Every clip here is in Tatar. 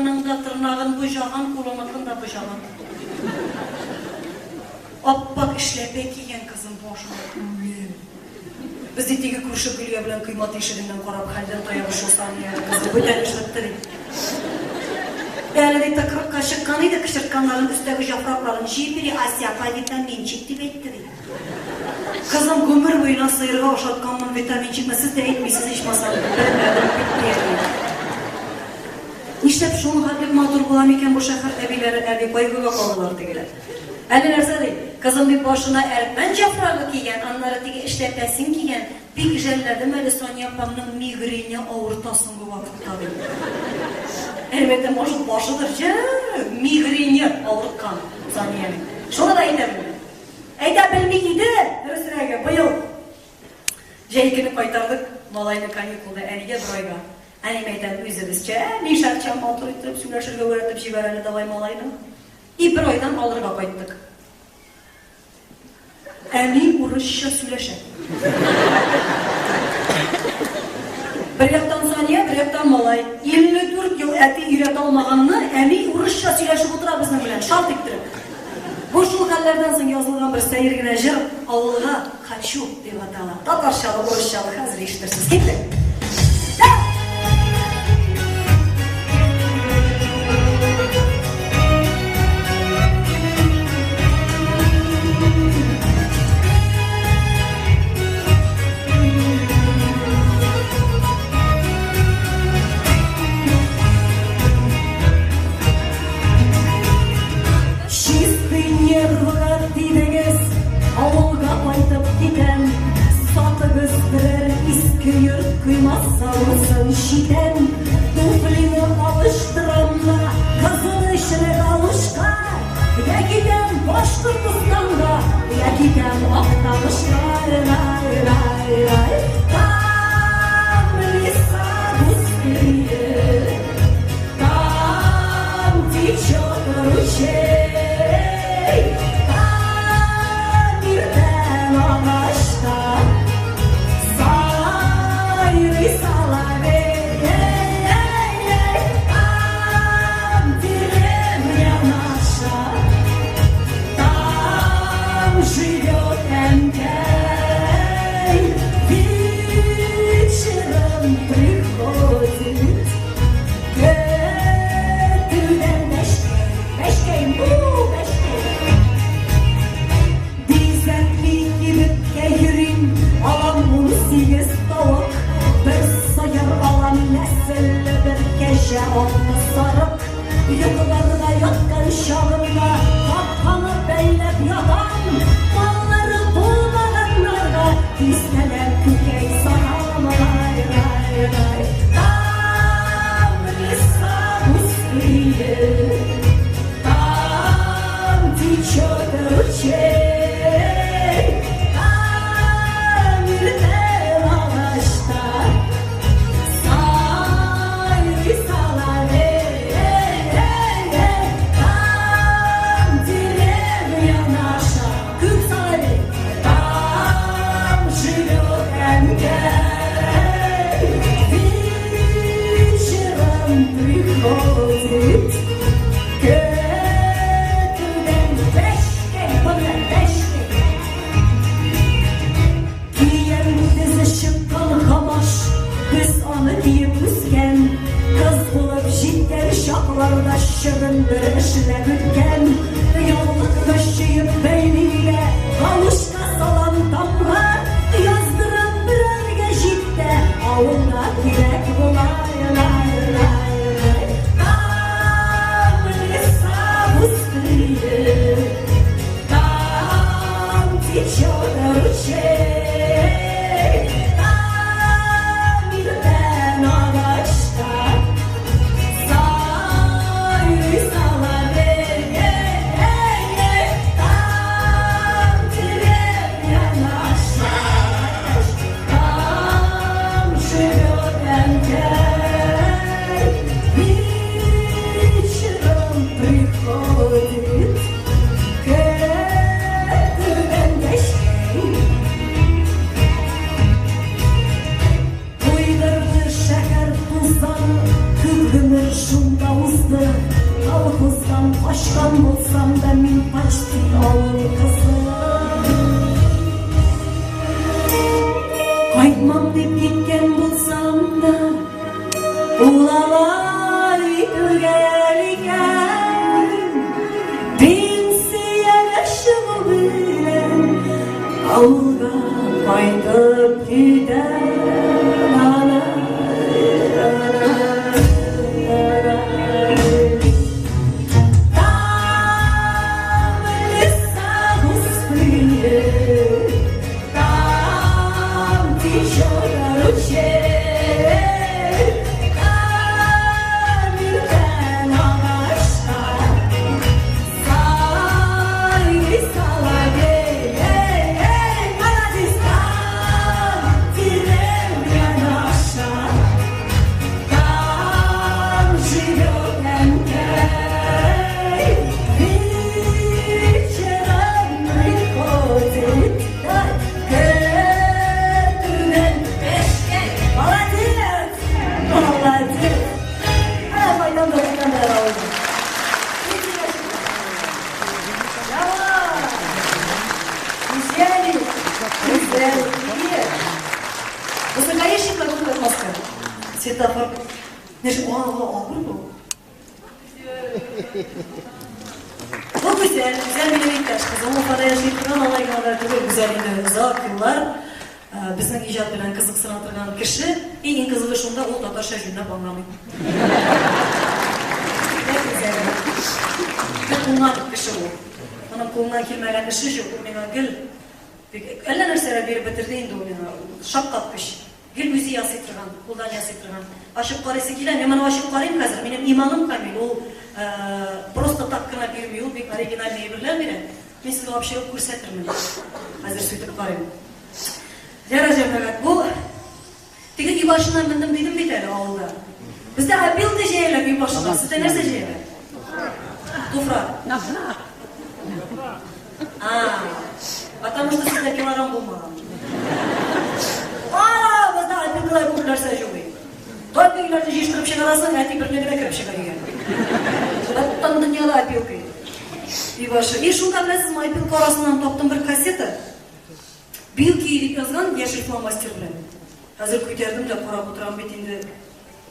Аның да тырнагын боҗаган, кулыныкын да боҗаган. Ап-ак эшләпә кигән кызым башына үлем. Без ди теге күрше Гөлия белән койма тишегеннән карап хәлдән таябыз шул Сания кызы бүтән эш бетте ди. Әле ди тыкрыкка чыккан иде, кычыртканнарын өстәге җафракларын җыеп йөри, Ася апа витаминчик дип әйтте ди. Кызым гомер буена сыерга ашатканмын витаминчикны, сез дә әйтмисез ичмасам, белмәдем бит ди әни. Нишләп шул хәтлек матур була микән бу шәһәр әбиләре, әби кайгыга калдылар тегеләр. Әле нәрсә ди, кызым дип башына әрмән җафрагы кигән, аннары теге эшләпәсен кигән, бик жәлләдем әле Сания апамның мигрене авырта соңгы вакытта ди. Әлбәттә, может, башыдыр, җә, мигрене авырткан Саниянең. Шуны да әйтә белми. Әйтә белми иде, дөресрәге, быел җәй көне кайтардык малайны каникулда әнигә бер айга. Әнием әйтә, үзебезчә, мишәрчә матур итеп сөйләшергә өйрәтеп җибәр әле давай малайны. И бер айдан алырга кайттык. Әни урысча сөйләшә. Бер яктан Сания, бер яктан малай. 54 ел әти өйрәтә алмаганны әни урысча сөйләшеп утыра безнең белән, шарт иттереп. Бу шул хәлләрдән соң язылган бер сәер генә җыр Авылга хочу дип атала. Татарчалы, урысчалы хәзер ишетерсез. Киттек. Чистый нервыга тидегез, авылга кайтып китәм. Сатыгыз берәр иске йорт, коймаса булсын читән. Туфлины алыштырам да, кызыл эчле галушка. Я китәм Башкортостанга, я китәм Актанышка. Рай-рай-рай. Там леса густые, там течет ручей, там иртән агачта сайрый соловей. Там деревня наша, там живет әнкәй. Вечером приходит Көтүдән бәчкәй, бәчкәй, бу бәчкәй. Бизәкли кибеткә йөрим, алам 18 тавык, бер сыер алам, нәселле бер кәҗә, алты сарык. Йокларга яткан чагымда капканы бәйләп ятам, маллары булмаганнарга дистәләп күкәй сатам. Рай-рай-рай, там леса густые, там течет ручей, там иртән агачта сайрый соловей. Там деревня наша, күк соловей, там живет әнкәй. Вечером приходит көтүдән бәчкәй, менә бәчкәй. Кием тезе чыккан гамаш, без аны киеп үскән. Кыз булып җиткән чакларда чөгендер эшләп үткән. Яулыкны чөеп бәйлим дә, галушка салам тамга. Яздырам берәр гәҗиттә, авылда кирәк була. Там леса густые, там течет ручей, там иртән агачта сайрый соловей. Там Качкан булсам да мин почти авыл кызы. Кайтмам дип киткән булсам да, ул алай түгел икән. Пенсиягә чыгу белән авылга кайтып китәм. Там леса густые, там течет ручей, там иртән агачта сайрый соловей. Эй, эй, молодец, там деревня наша, там живет әнкәй. Вечером приходит көтүдән пешкәй. Молодец! Молодец! Ә, майдан да майдан да алды. Браво! Гүзәл! Гүзәл! Высокоешник вокруг маска. Светофор. Нәшә, авыр бу. Бу Гүзәл, Гүзәл минем иптәш кызым, Уфада яши торган, алай гына да түгел, Гүзәл инде озак еллар безнең иҗат белән кызыксына торган кеше. И иң кызыгы шунда, ул татарча җүнләп аңламый. Гүзәл. Бик уңган кеше ул. Аның кулыннан килмәгән эше юк, ул миңа гел әллә нәрсәләр биреп бетерде инде ул миңа. Шаккаткыч. Гел үзе ясый торган, кулдан ясый торган. Ачып карыйсы килә, мин моны ачып карыйм хәзер, минем иманым камил, ул просто так кына бирми, ул бик оригинальный әйберләр бирә. Мин сезгә алып чыгып күрсәтермен. Хәзер сүтеп карыйм. Ярар, җәмәгать, бу теге өй башына мендем дидем бит әле авылда. Бездә опилка җәяләр өй башына, сездә нәрсә җәяләр? Туфрак. А, потому что сездә килограмм булмаган. А, бездә опилкалар күп нәрсә җумый. Только өйләрне җыештырып чыгарасың, әти берне генә кереп чыга өйгә. Бөтен дөньяда опилка. И башы. И шунда беләсезме, опилка арасыннан таптым бер кассета. Бию көе дип язган яшел фломастер белән. Хәзер күтәрдем дә карап утырам бит инде.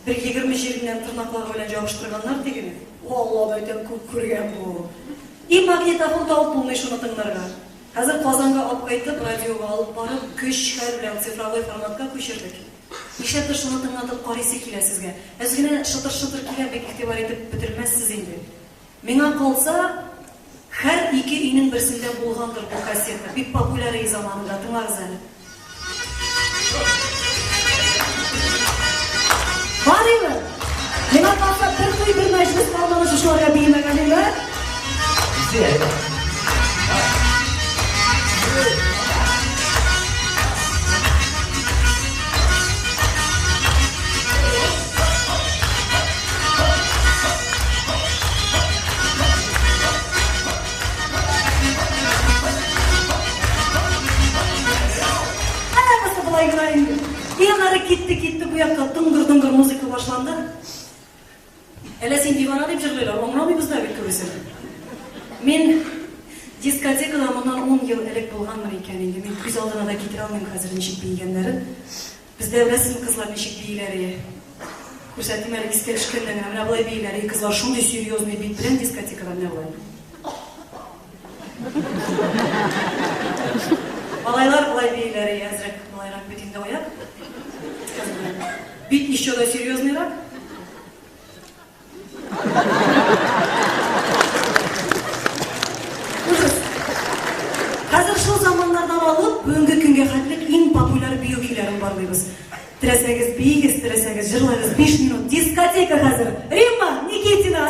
Бер 20 җиреннән тырнаклары белән җабыштырганнар тегене. Алла бәйтәм, күп күргән бу. И магнитофон табып булмый шуны тыңларга. Хәзер Казанга алып кайтып, радиога алып барып, көч-хәл белән цифровой форматка күчердек. Нишләптер шуны тыңлатып карыйсы килә сезгә. Әз генә шытыр-шытыр килә, бик игътибар итеп бетермәссез инде. Миңа калса, һәр ике өйнең берсендә булгандыр бу кассета. Бик популяр ие заманында. Тыңлагыз әле. Бар име? Миңа калса, бер туй, бер мәҗлес калмады шушыларга биемәгән име? Һәммәсе болай гына инде. И аннары китте, китте бу якка дыңгыр-дыңгыр музыка башланды. Әллә син дивана дип җырлыйлар, аңламыйбыз да бит күбесен. Мин дискотекада моннан 10 ел элек булганмын икән инде. Мин күз алдына да китерә алмыйм хәзер ничек биегәннәрен. Бездә беләсезме кызлар ничек бииләр ие? Күрсәтим әле искә төшкәндә генә. Менә болай бииләр ие кызлар шундый серьезный бит белән дискотекада менә болай. Малайлар болай бииләр ие әзрәк малайрак бит инде аяк. Бит еще да серьезныйрак. Ужас. Хәзер шул заманнардан алып, бүгенге көнгә хәтлек иң популяр бию көйләрен барлыйбыз. Теләсәгез биегез, теләсәгез җырлагыз. 5 минут дискотека хәзер. Римма Никитина.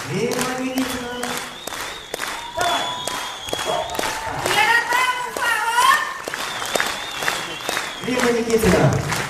Римма Никитина. Давай! Яратам Уфаны! Римма Никитина.